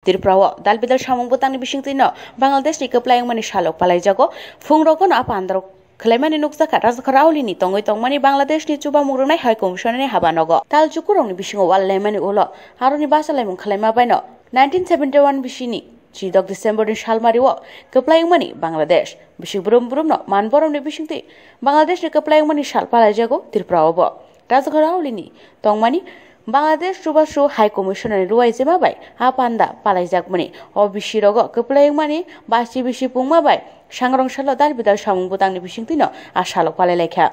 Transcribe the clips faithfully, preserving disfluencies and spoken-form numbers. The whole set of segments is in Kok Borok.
Tripura o dal bidal samung bwtangni bisingtwino Bangladesh ni kwplai wngmani salok palaijago. Phungrok bono a pandarok khwlaimani nukjakha. Rajakhor Auli ni tongwi tongmani Bangladesh ni chubamung rwnai High Commissioner ni habanogo. Tal chukurokni bisingo wal laimani ulo aroni bachalaimung khwlaima baino nineteen seventy one bisini chidok December ni salmari o kwplai wngmani Bangladesh. Bisik brum brumno man boromni bisingtwi Bangladesh ni kwplai wngmani sal palaijago Tripura obo. Rajakhor Auli ni tongmani Bangladesh Chubachu High Commissioner ni ruaijema bai a panda palaijakmani. O bisi rogo kwplai wngmani basi bisi pungma bai sangrong salo dal bidal samung bwtangni bisingtwino a salok palailaikha.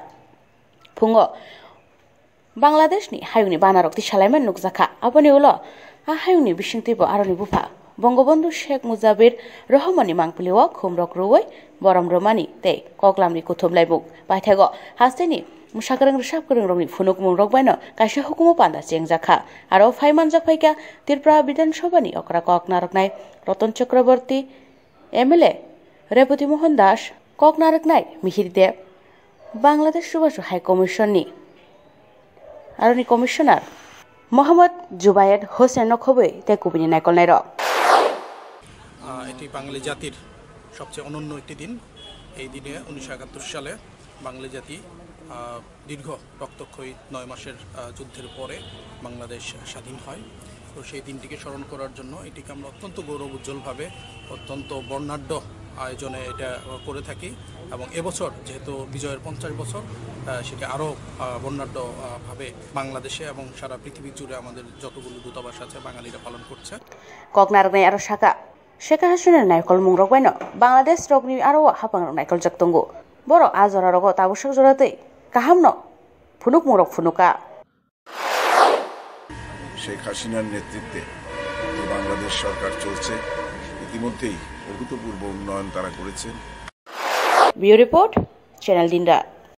Phungo Bangladesh ni hayungni banarok tisalaimani nukjakha. Aboni ulo a hayungni bisingtwibo aroni bupha Bongobondhu Sheikh Mujabir Rahman ni mangpili o khumrok rwui borom rwmani tei koklamni kuthum laibuk. Paithakgo hasteni mwsakwrwng rwsapkwrwng rokni phunukmung rok baino kaisa hukumu panda chengjakha. Aro phaimanjak phaikha Tripura Bidhan Sabha ni okra kok narwknai Ratan Chakraborty, M L A Rebati Mohan Das, kok narwknai Mihir Deb, Bangladesh Chubachu High Commission ni aroni Commissioner Mohammad Jubair Hossain no khobwi tei kubuni naikolnairok. আহ, এটি বাঙালি জাতির সবচেয়ে অনন্য একটি দিন। এই দিনে উনিশশো একাত্তর সালে বাঙালি জাতি আহ, দীর্ঘ রক্তক্ষয়ী নয় মাসের আহ, যুদ্ধের পরে বাংলাদেশ স্বাধীন হয়। তো সেই দিনটিকে স্মরণ করার জন্য এটিকে আমরা অত্যন্ত গৌরব উজ্জ্বলভাবে, অত্যন্ত বর্ণাঢ্য আয়োজনে এটা আহ, করে থাকি। এবং এবছর যেহেতু বিজয়ের পঞ্চাশ বছর, আহ, সেটা আরও আহ, বর্ণাঢ্য আহ, ভাবে বাংলাদেশে এবং সারা পৃথিবী জুড়ে আমাদের যতগুলো দূতাবাস আছে বাঙালিরা পালন করছে। Kok narwknai aro sakha, Sheikh Hasina ni naikolmung rok baino Bangladesh rokni aro o hapangrok naikoljak tongo. Borok a jora rogo tabuksak jora tei kahamno phunukmung rok phunukha. Sheikh হাসিনার নেতৃত্বে যে বাংলাদেশ সরকার চলছে, ইতিমধ্যেই অভূতপূর্ব উন্নয়ন তারা করেছেন। Bureau Report, Channel Dinra.